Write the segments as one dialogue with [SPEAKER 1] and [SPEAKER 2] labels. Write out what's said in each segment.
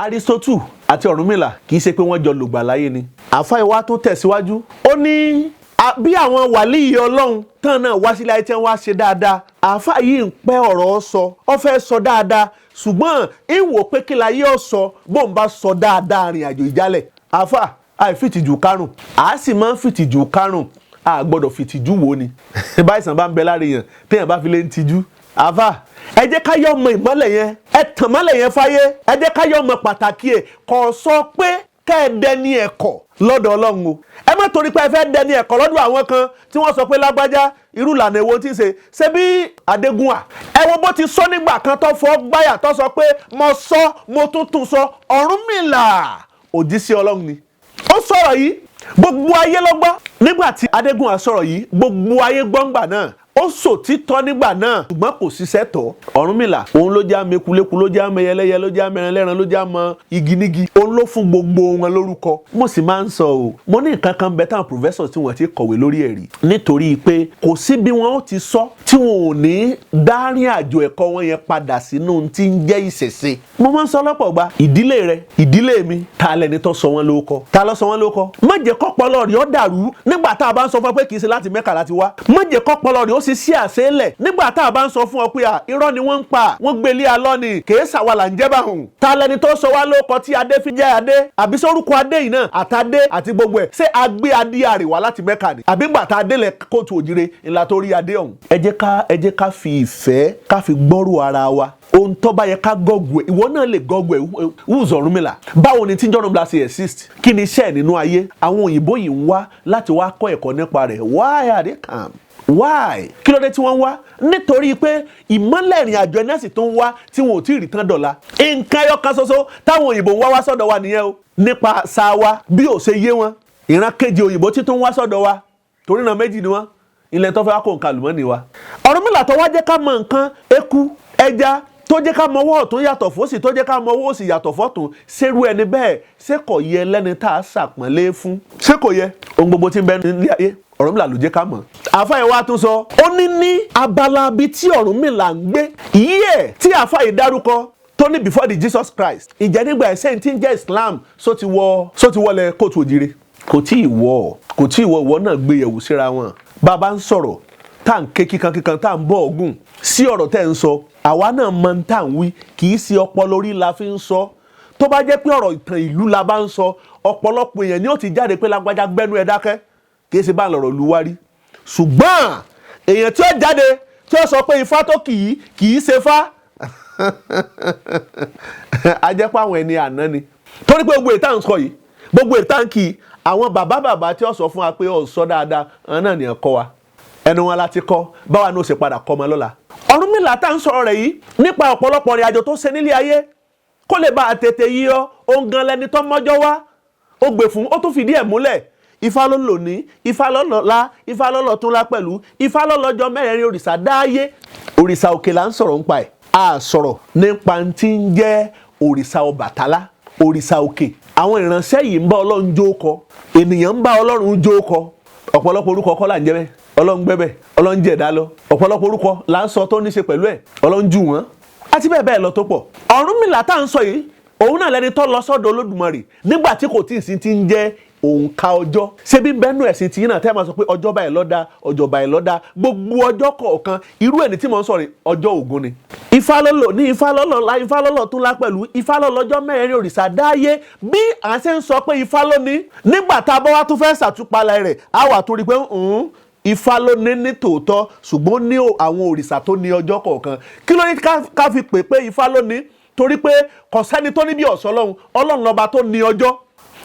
[SPEAKER 1] Aristotle àti Ọ̀rúnmìlà kì í ṣe pé wọ́n jọ lògbà láyé ni. Àfa ìwà tó tẹ̀síwájú, ó ní bí àwọn wàlíì Ọlọ́run tán náà wá sílé ayé tí wọ́n wá ṣe dáadáa. Àfa yìí ń pẹ́ ọ̀rọ̀ sọ, ó fẹ́ sọ dáadáa, ṣùgbọ́n ìwò pé kí láyé ọ̀ sọ bóun bá sọ dáadáa rìn àjò ìjálẹ̀. Àfa àìfìtìjú kárùn, àá sì máa ń fìtìjú kárùn, a gbọ́dọ̀ fìtìjú wo ni báyìí bá ń bẹ lára èèyàn téèyàn bá fi lè ń tijú. Àfà, ẹ jẹ́ ká yọ ọmọ ìmọ́lẹ̀ yẹn, ẹ tàn mọ́lẹ̀ yẹn fáyé, ẹ jẹ́ ká yọ ọmọ pàtàkì ẹ̀. Kò sọ pé kẹ́ ẹ dẹni ẹ̀kọ́ lọ́dọ̀ Ọlọ́run o. Ẹ má torí pé ẹ fẹ́ dẹni ẹ̀kọ́ lọ́dọ̀ àwọn kan tí wọ́n sọ pé lágbájá, irú ìlànà èwo tí ń ṣe ṣe bí Adégúnwà. Ẹ wo bó ti sọ nígbà kan tó fọ́ gbáyà, tó sọ pé mo sọ, mo tún tún sọ, Ọ̀rúnmìlà òjíṣẹ́ Ọlọ́run ni. Ó sọ̀rọ̀ yìí, gbogbo ayé ló gbọ́. Nígbà tí Adégúnwà sọ̀rọ̀ yìí, gbogbo ayé gbọ́ngbà náà. Ó sòtítọ́ nígbà náà, ṣùgbọ́n kò ṣiṣẹ́ tọ̀. Ọ̀rúnmìlà òun ló já mekuléku, ló já mẹyẹlẹ́yẹ, ló já mẹranlẹ́ran, ló já mọ igi nígi, òun ló fún gbogbo wọn lórúkọ. Mo sì máa ń sọ o, mo ní nǹkan kan bẹ táwọn professors tí wọ́n ti kọ̀wé lórí ẹ̀rí, nítorí pé kò sí bí wọ́n ó ti sọ tí wọn ò ní dárín àjò ẹ̀kọ́ wọn yẹn padà sínú tí ń jẹ́ ìṣẹ̀ṣe. Mo máa ń sọ lọ́pọ̀ gba, ìdílé rẹ, ìdílé mi, ta lẹni tó sọ wọn lórúkọ? Ta ló sọ wọn lórúkọ? Má jẹ́ kọ́pọlọ rẹ̀ ó dàrú nígbà tá a bá ń sọ fún ọ pé kì í ṣe láti Mẹ́kà láti wá. Má jẹ́ kọ́pọlọ rẹ̀ ó sì sí àṣẹ́lẹ̀ nígbà tá a bá ń sọ fún ọ pé à irọ́ ni wọ́n ń pa, wọ́n gbélé alọ́ ni, kì í ṣàwa là ń jẹ́ bá hùn. Ta lẹni tó sọ wá lórúkọ tí adé fi jẹ́ adé? Àbí sórúkọ adé yìí náà àtadé àti gbogbo ẹ̀, ṣé a gbé adé àrèwá láti Mẹ́kà ni? Àbí gbà tá adé lẹ kóòtù òjire ńlá tó rí adé ọ̀hún? Ẹ jẹ́ ká fi ìfẹ́ ká fi gbọ́rù ara wa. Ohun tó bá yẹ ká google ẹ̀, ìwọ náà lè google ẹ̀. Who's Ọ̀rúnmìlà? Báwo ni tí ń jẹ́ Ọ̀rúnmìlà ṣe exist? Kí ni iṣẹ́ ẹ̀ nínú ayé? Àwọn òyìnbó yìí ń wá láti wá kọ́ ẹ̀kọ́ nípa rẹ̀. Why are they come? Why? Kí ló dé tí wọ́n ń wá? Nítorí pé ìmọ́lẹ̀ ìrìn àjò ẹ̀nẹ́sì tó ń wá tí wọn ò tí ì rí tán dọ̀la. Nǹkan ẹyọ kan ṣoṣo táwọn òyìnbó ń wá wá sọ́dọ̀ wa nìyẹn o, nípa sáwa bí ò ṣe yé wọn. Ìran kejì òyìnbó tí tó ń wá sọ́dọ̀ wa, torí náà méjì ni wọ́n, ilẹ̀ tó fẹ́ wá kó nǹkan àlùmọ́nì wa. Ọ̀rúnmìlà tó wá jẹ́ ká mọ nǹkan eku ẹja, tó jẹ́ ká mọ ọwọ́ ọ̀tún yàtọ̀ fósì, tó jẹ́ ká mọ ọwọ́ òsì yàtọ̀ fọ́tún, ṣerú ẹni bẹ́ẹ̀, ṣé kò yẹ lẹ́ni tá a ṣàpọ́nlé fún? Ṣé kò yẹ? Ohun gbogbo tí ń bẹ nílé ayé, Ọ̀rúnmìlà ló jẹ́ ká mọ̀. Àáfàá yẹn wá tún sọ, ó ní ní abala bíi tí Ọ̀rúnmìlà ń gbé yíyẹ tí àáfàá yìí dárúkọ tó ní before the Jesus Christ. Ìjẹ́ nígbà ẹ̀sẹ̀ tí ń jẹ́ Islam só ti wọlé kóòtù òjire? Kò tí ì wọ̀, kò tí ì wọ̀. Ìwọ náà gbé yẹ̀wò síra wọn. Bàbá ń sọ̀rọ̀ tá à ń ké kíkankíkan, tá à ń bọ̀ ọ̀gùn sí ọ̀rọ̀ tẹ́ ń sọ, àwa náà mọ tá à ń wí. Kì í ṣe ọpọlọ orí la fi ń sọ. Tó bá jẹ́ pé ọ̀rọ̀ ìtàn ìlú la bá ń sọ, ọ̀pọ̀lọpọ̀ èèyàn ni ó ti jáde pé lágbájá, gbẹ́nu ẹ dákẹ́, kì í ṣe bá ń lọ̀rọ̀ lu wá rí. Ṣùgbọ́n èèyàn tí ó jáde tí ó sọ pé ifá tó kì í kì í ṣe fá, a jẹ́ pé àwọn ẹni àná ni, torí pé gbogbo ìta ń sọ yìí, gbogbo ìta ń kì í, àwọn bàbá bàbá tí ó sọ fún wa pé ó sọ dáadáa, àwọn náà nìyẹn kọ́ wa, ẹnu wọn láti kọ́. Báwa ní ó ṣe padà kọ́ ọmọ lọ́la. Ọ̀rúnmìlà tá à ń sọ̀rọ̀ rẹ̀ yìí, nípa ọ̀pọ̀lọpọ̀ ìrìn àjò tó ṣe nílé ayé, kó lè bá a tètè yí ọ, òun gan lẹni tó mọ́jọ́ wá, ó gbè fún, ó tún fìdí ẹ̀ múlẹ̀. Ifá ló lò ní, Ifá ló lọ́la, Ifá ló lọ́túnla, pẹ̀lú Ifá ló lọ́jọ́ mẹ́rẹ̀ẹ̀rin òrìṣà dáyé. Òrìṣà òkè là ń sọ̀rọ̀ nípa ẹ̀. A sọ̀rọ̀ nípa tí ń jẹ́ òrìṣà Ọbàtálá, òrìṣà òkè. Àwọn ìránṣẹ́ yìí ń bá Ọlọ́run jó kọ, ènìyàn ń bá Ọlọ́run jó kọ. Ọ̀pọ̀lọpọ̀ orúkọ kọ́ là ń jẹ́ bẹ́ẹ̀. Ọlọ́run gbẹ́bẹ̀, Ọlọ́run jẹ̀dá lọ. Ọ̀pọ̀lọpọ̀ orúkọ là ń sọ tó ní ṣe pẹ̀lú ẹ̀, Ọlọ́run jù wọ́n àti bẹ́ẹ̀ bẹ́ẹ̀ lọ tó pọ̀. Ọ̀rúnmìlà tá à ń sọ yìí, òun náà lẹni tó lọ sọ́dọ̀ Olódùmarè nígbà tí kò tí ì sí ti ń jẹ́ òǹkà ọjọ́. Ṣebí bẹ́nu ẹ̀sìn tí yín náà tẹ́ máa sọ pé ọjọ́ báyìí lọ́dá, ọjọ́ báyìí lọ́dá, gbogbo ọjọ́ kọ̀ọ̀kan? Irú ẹni tí mò ń sọ̀rọ̀, ọjọ́ Ògún ni. Ifá ló lò ní, Ifá ló lọ́la, Ifá ló lọ́túnla, pẹ̀lú Ifá ló lọ́jọ́ mẹ́rin òrìṣà dáyé. Bí à ń ṣe ń sọ pé Ifá ló ní, nígbà tá a bá wá tún fẹ́ ṣàtúpalẹ̀ rẹ̀, á wà tó rí pé Ifá ló ní ní tòótọ́, ṣùgbọ́n ní àwọn òrìṣà tó ní ọjọ́ kọ̀ọ̀kan. Kí ló ní ká fi pè pé Ifá ló ní? Torí pé kò sẹ́ni tó ní bí ọ̀sán Ọlọ́run. Ọlọ́run lọ́ba tó ní ọjọ́,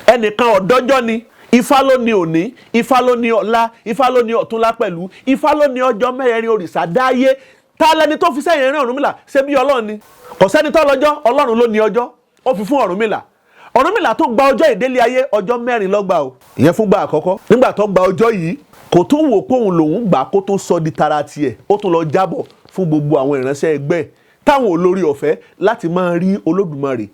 [SPEAKER 1] ẹnìkan ọ̀dọ́jọ́ ni. Ifá ló ní òní, Ifá ló ní ọ̀la, Ifá ló ní ọ̀túnla, pẹ̀lú Ifá ló ní ọjọ́ mẹ́rẹ̀ẹ̀rin òrìṣà dáyé. Ta lẹni tó fi sẹ́yìn rìn Ọ̀rúnmìlà? Ṣé bí Ọlọ́run ni? Kò sẹ́ni tó lọ́jọ́, Ọlọ́run ló ní ọjọ́, ó fi fún Ọ̀rúnmìlà. Ọ̀rúnmìlà tó gba ọjọ́ ìdélé ayé, ọjọ́ 4 ló gbà o. Ìyẹn fún gbà àkọ́kọ́. Nígbà tó gba ọjọ́ yìí, kò tún wò pé òun lòún gbà kó tó sọ di tara tiẹ̀, ó tún lọ jábọ̀ fún gbogbo àwọn ìránṣẹ́ ẹgbẹ́ táwọn olórí ọ̀fẹ́ láti máa rí Olódùmarè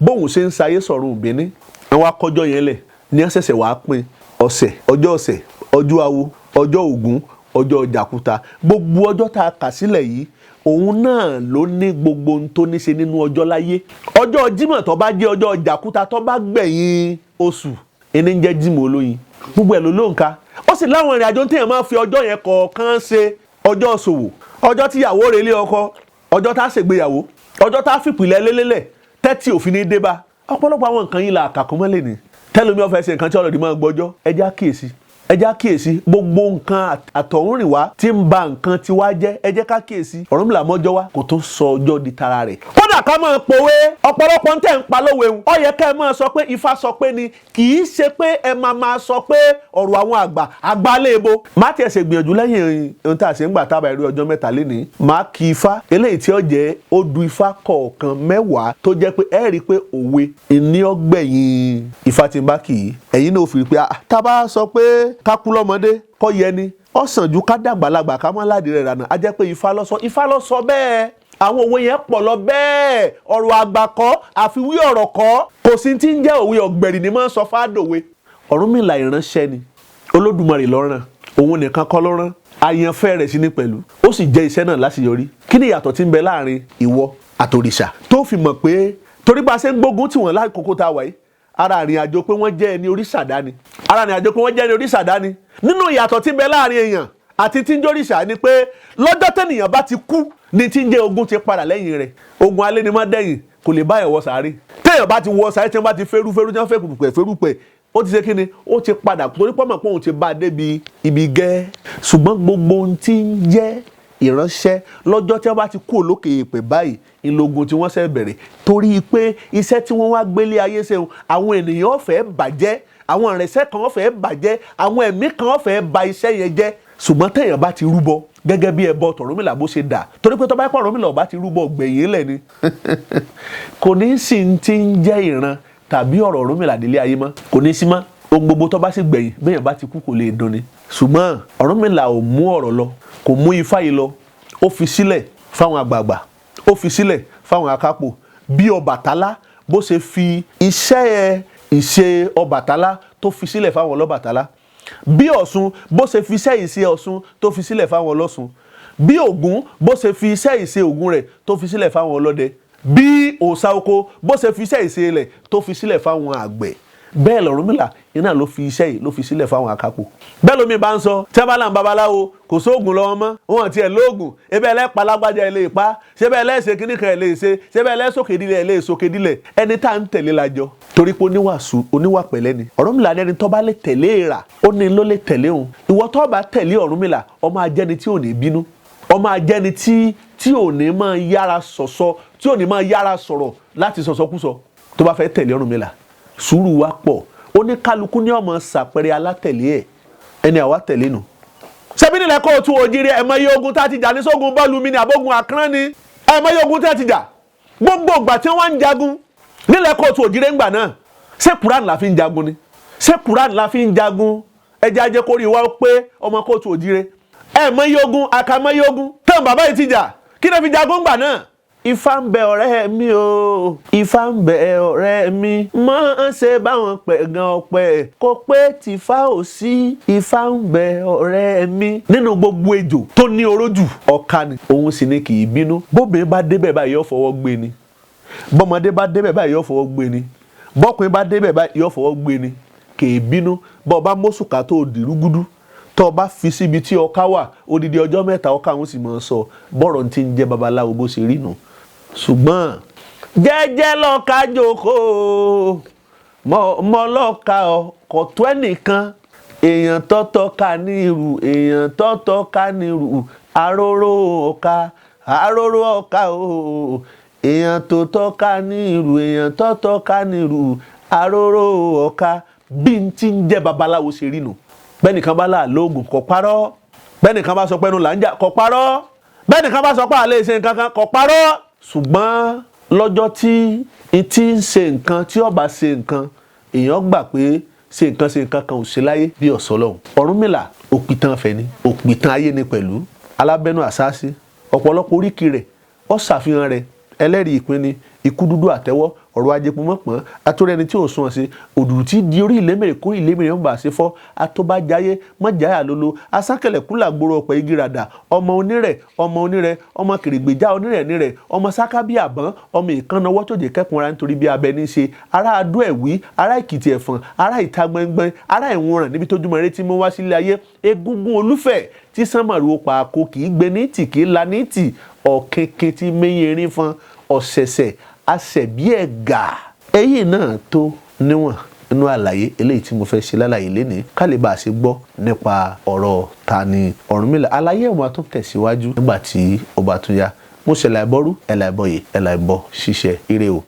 [SPEAKER 1] bóun ṣe ń sayé sọ̀rùn ìbíní. Àwọn akọjọ́ yẹn lẹ̀ ní ẹ̀sẹ̀sẹ̀ wàá pín ọ̀sẹ̀, ọjọ́ ọ̀sẹ̀, ọjọ́ awo, ọjọ́ Ògún, ọjọ́ Jàkúta. Gbogbo ọjọ́ tá a kà sílẹ̀ yìí, Òun náà ló ní gbogbo ohun tó ní ṣe nínú ọjọ́ láyé. Ọjọ́ Jímọ̀ tó bá jẹ́ ọjọ́ jàkúta tó bá gbẹ̀yìn oṣù, ẹni ń jẹ́ Jímọ̀ olóyin. Gbogbo ẹ̀ ló lóǹkà. Ó sì láwọn ìrìn àjò téèyàn máa fi ọjọ́ yẹn kọ̀ọ̀kan ṣe. Ọjọ́ ṣòwò, ọjọ́ tíyàwó relé ọkọ, ọjọ́ tá a ṣègbéyàwó, ọjọ́ tá a fìpìlẹ̀ lélẹ́lẹ̀ tẹ́tí òfin ní débá. Ọ̀pọ̀lọpọ̀ àwọn nǹkan yìí la àkàkùn mọ́lẹ̀ ni tẹ́lómi ọ̀fẹ́ ṣe nǹkan tí ọlọ́dún máa ń gbọ́jọ́. Ẹja kíyèsí, ẹja kíyèsí gbogbo nǹkan àtọ̀húnrìnwá tí ń ba nǹkan tiwa jẹ́. Ẹ jẹ́ ká kíyèsí. Ọ̀rúnmìlà mọ́jọ́ wá, kò tó sọ ọjọ́ di tara rẹ̀. Kódà ká máa pòwe, ọ̀pọ̀lọpọ̀ ń tẹ̀ ń pa lówe ń. Ó yẹ ká ẹ máa sọ pé Ifá sọ pé ni, kì í ṣe pé ẹ máa máa sọ pé ọ̀rọ̀ àwọn àgbà àgbà léèbo. Má tiẹ̀ ṣe gbìyànjú lẹ́yìn ohun tá a ṣe ń gbà tábà irú ọjọ́ mẹ́ta lénìí. Má kí Ifá eléyìí tí ó jẹ́ odù Ifá kọ̀ọ̀kan 10 tó jẹ́ pé ẹ rí i pé òwe ìní ọgbẹ̀yìn Ifá tí ń bá kì í. Ẹ̀yin náà ò fi rí i pé tá a bá sọ pé ká kú lọ́mọdé kọ́ yẹ ni, ó sàn ju ká dàgbàlagbà ká mọ́ ládìí rẹ̀ rànà. Á jẹ́ pé Ifá ló sọ, Ifá ló sọ bẹ́ẹ̀. Àwọn òwe yẹn pọ̀ lọ bẹ́ẹ̀. Ọ̀rọ̀ àgbà kọ́, àfiwí ọ̀rọ̀ kọ́, kò sí ti ń jẹ́ òwe. Ọ̀gbẹ̀rì ni máa ń sọ fádòwe. Ọ̀rúnmìlà ìránṣẹ́ ni, Olódùmarè ló rán. Òun nìkan kọ́ ló rán, àyànfẹ́ rẹ̀ sí ní pẹ̀lú. Ó sì jẹ́ iṣẹ́ náà láṣeyọrí. Kí ni ìyàtọ̀ tí ń bẹ láàrin ìwọ àtòrìṣà tó fi mọ̀ pé torí bá a ṣe ń gbógun tì wọ́n lákòókò tá a wà yìí, ara àrìn àjò pé wọ́n jẹ́ ẹni oríṣàdá ni, ara àrìn àjò pé wọ́n jẹ́ ẹni oríṣàdá ni. Nínú ìyàtọ̀ tí ń bẹ láàrin èèyàn àti tí ń jóríṣà ni pé lọ́jọ́ tẹ́nìyàn bá ti kú ni tí ń jẹ́ ogun ti padà lẹ́yìn rẹ̀. Ogun alẹ́ ni má dẹ́yìn, kò lè bá ẹ̀ wọ sàárè. Téèyàn bá ti wọ sàárè, tí wọ́n bá ti fẹ́rú fẹ́rú, tí wọ́n fẹ́ pùpẹ̀ fẹ́rú pẹ̀, ó ti ṣe kí ni, ó ti padà, torí pọ́nmọ̀ pé òun ti bá a débi ibi gẹ́. Ṣùgbọ́n gbogbo ohun tí ń jẹ́ ìránṣẹ́, lọ́jọ́ tí wọ́n bá ti kú òlókè èèpẹ̀ báyìí, ìlógun tí wọ́n ṣe bẹ̀rẹ̀, torí pé iṣẹ́ tí wọ́n wá gbélé ayé ṣe, àwọn ènìyàn fẹ́ bàjẹ́, àwọn ìrìnsẹ̀ kan fẹ́ bàjẹ́, àwọn ẹ̀mí kan fẹ́ ba iṣẹ́ yẹn jẹ́. Ṣùgbọ́n téèyàn bá ti rúbọ gẹ́gẹ́ bí ẹbọ tọ̀rúnmìlà bó ṣe dà, torí pé tó bá pọ̀ Ọ̀rúnmìlà ọba ti rúbọ gbẹ̀yìn lẹ̀ ni, kò ní sí ti ń jẹ́ ìran tàbí ọ̀rọ̀ Ọ̀rúnmìlà délé ayé mọ́, kò ní sí mọ́. Ohun gbogbo tó bá sì gbẹ̀yìn, béèyàn bá ti kú, kò lè dùn ni. Ṣùgbọ́n Ọ̀rúnmìlà ò mú ọ̀rọ̀ lọ, kò mú ifá yìí lọ. Ó fi sílẹ̀ fáwọn àgbààgbà, ó fi sílẹ̀ fáwọn akápò, bí Ọbàtálá bó ṣe fi iṣẹ́ ìṣe Ọbàtálá tó fi sílẹ̀ fáwọn ọlọ́bàtálá, bí Ọ̀ṣun bó ṣe fi iṣẹ́ ìṣe Ọ̀ṣun tó fi sílẹ̀ fáwọn ọlọ́ṣun, bí Ògún bó ṣe fi iṣẹ́ ìṣe Ògún rẹ̀ tó fi sílẹ̀ fáwọn ọlọ́dẹ, bí òòṣà oko bó ṣe fi iṣẹ́ ìṣe rẹ̀ tó fi sílẹ̀ fáwọn àgbẹ̀, bẹ́ẹ̀ lọ̀rúnmìlà iná ló fi iṣẹ́ yìí ló fi sílẹ̀ fáwọn akápò. Bẹ́ẹ̀ lómi bá ń sọ tí wọ́n bá là ń babaláwo, kò sóògùn lọ́wọ́ mọ́, wọn tiẹ̀ lóògùn ebe ẹlẹ́pa lágbájá ẹ lè pa, ṣé bẹ́ẹ̀ lẹ́sẹ̀ kíní kan ẹ lè ṣe, ṣé bẹ́ẹ̀ lẹ́sọ̀kè dílẹ̀ ẹ lè sókè dílẹ̀. Ẹni tá à ń tẹ̀lé lajọ, torí pé oníwàásù oníwà pẹ̀lẹ́ ni Ọ̀rúnmìlà ní. Ẹni tó bá lè tẹ̀lé èèrà, ó ní ló lè tẹ̀lé òun. Ìwọ tó bá tẹ̀lé Ọ̀rúnmìlà, ó máa jẹ́ni tí ò ní bínú, ó máa jẹ́ni tí ò ní máa yára sọ̀sọ, tí ò ní máa yára sọ̀rọ̀ láti sọ̀sọkúsọ. Tó bá fẹ́ tẹ̀lé Ọ̀rúnmìlà, sùúrù wa pọ̀. Ó ní kálukú ní ọmọ sàpẹrẹ alátẹ̀lé ẹ̀, ẹni àwa tẹ̀lé nù. Ṣebí nílẹ̀ kóòtù òjìrì, ẹ̀mọ iye ogun tá a ti jà ní sógun bọ́ọ̀lù mi ní àbógun àkàrán ni, ẹ̀mọ iye ogun tá a ti jà. Gbogbo ìgbà tí wọ́n ń jagun nílẹ̀ kóòtù òjìrì ńgbà náà, ṣé Quran la fi ń jagun ni? Ṣé Quran la fi ń jagun? Ẹjẹ́ ajẹ́ kórìí wá pé ọmọ kóòtù òjìrì, ẹ̀mọ iye ogun, àkàmọ iye ogun tán bàbá yìí ti jà. Kí ló fi jagun ńgbà náà? Ifá ń bẹ ọ̀rẹ́ mi o, Ifá ń bẹ ọ̀rẹ́ mi, mọ́ ń ṣe báwọn pẹ̀gàn ọ̀pẹ kò pé tìfá ò sí. Ifá ń bẹ ọ̀rẹ́ mi. Nínú gbogbo ejò tó ní oró jù, ọ̀ka ni. Òun sì ni kì í bínú. Bóbìnrin bá débẹ̀ báyìí, yóò fọwọ́ gbé ni. Bọ́mọdé bá débẹ̀ báyìí, yóò fọwọ́ gbé ni. Bọ́kùnrin bá débẹ̀ báyìí, yóò fọwọ́ gbé ni. Kì í bínú. Bọ́ ọ bá mọ́sùká tó dìrúgúdú, tó o bá fi síbi tí ọká wà, odidi ọjọ́ 3 ọká òun sì máa sọ bọ́rọ̀ tí ń jẹ́ babaláwo bó ṣe rí nù. Ṣùgbọ́n jẹ́jẹ́ lọ́ka jókòó mọ́ lọ́ka ọkọ̀ tó ẹnìkan. Èèyàn tọ́tọ́ ká ní irú, èèyàn tọ́tọ́ ká ní irú, aróró ọ̀ka, aróró ọ̀ka o. Èèyàn tó tọ́ ká ní irú, èèyàn tọ́tọ́ ká ní irú, aróró ọ̀ka. Bí n ti ń jẹ́ babaláwo ṣe rí nù. Bẹ́ẹ̀ nìkan bá là lóògùn, kò parọ́. Bẹ́ẹ̀ nìkan bá sọ pé ẹnu là ń jà, kò parọ́. Bẹ́ẹ̀ nìkan bá sọ pé àlẹ́ ṣe nǹkan kan, kò parọ́. Ṣùgbọ́n lọ́jọ́ tí n ti ń ṣe nǹkan, tí ó bá ṣe nǹkan, èèyàn gbà pé ṣe nǹkan ṣe nǹkan kan ò ṣe láyé bí ọ̀sọ́ lọ́hùn. Ọ̀rúnmìlà òpìtàn fẹ́ ni, òpìtàn ayé ni pẹ̀lú alábẹ́nu àṣáṣí. Ọ̀pọ̀lọpọ̀ oríkì rẹ̀ ó ṣàfihàn rẹ̀. Ẹlẹ́rìí ìpín ni, ikú dúdú àtẹ́wọ́. Ọ̀rọ̀ ajẹpọ̀mọ́pọ̀n atórẹ́ni tí ò sún ọ̀sẹ̀ òdùdù tí di orí ìlémèrè kó ìlémèrè ń bà ṣe fọ́ atóbájáyé mọ́jáyà lolo asákẹ̀lẹ̀ kúlà gbòòrò ọ̀pẹ̀ igi ràdà ọmọ onírẹ̀ ọmọ onírẹ̀ ọmọ kèrègbèjá onírẹ̀ nírẹ̀ ọmọ sáká bí àbọ̀n ọmọ ìkànnàwọ́ tó jẹ́ kẹ́kun ara nítorí bí abẹ ní í ṣe ará adó ẹ̀wí ará èkìtì ẹ̀fọ̀n ará ìta gbẹngbẹng ará ìwọ̀nràn níbi tójúmọ́ eré tí mo wá sílé ayé egungun olúfẹ̀ tí sánmọ̀rù pàkó kì í gbé ní tì kì í la ní tì ọ̀kìnkìn tí mẹ́yìn erin fọn ọ̀sẹ̀sẹ̀ asẹ̀bí ẹ̀gà. Èyí náà tó níwọ̀n nínú àlàyé eléyìí tí mo fẹ́ ṣe lálàyé lénìí ká lè bá a ṣe gbọ́ nípa ọ̀rọ̀ ta ni Ọ̀rúnmìlà. Àlàyé ẹ̀wọ̀n tó tẹ̀síwájú nígbà tí ó bá tún yá. Mo ṣẹlẹ̀ àìbọ̀rú ẹ̀là ìbọ̀yè ẹ̀là ìbọ̀ ṣiṣẹ́ ire o.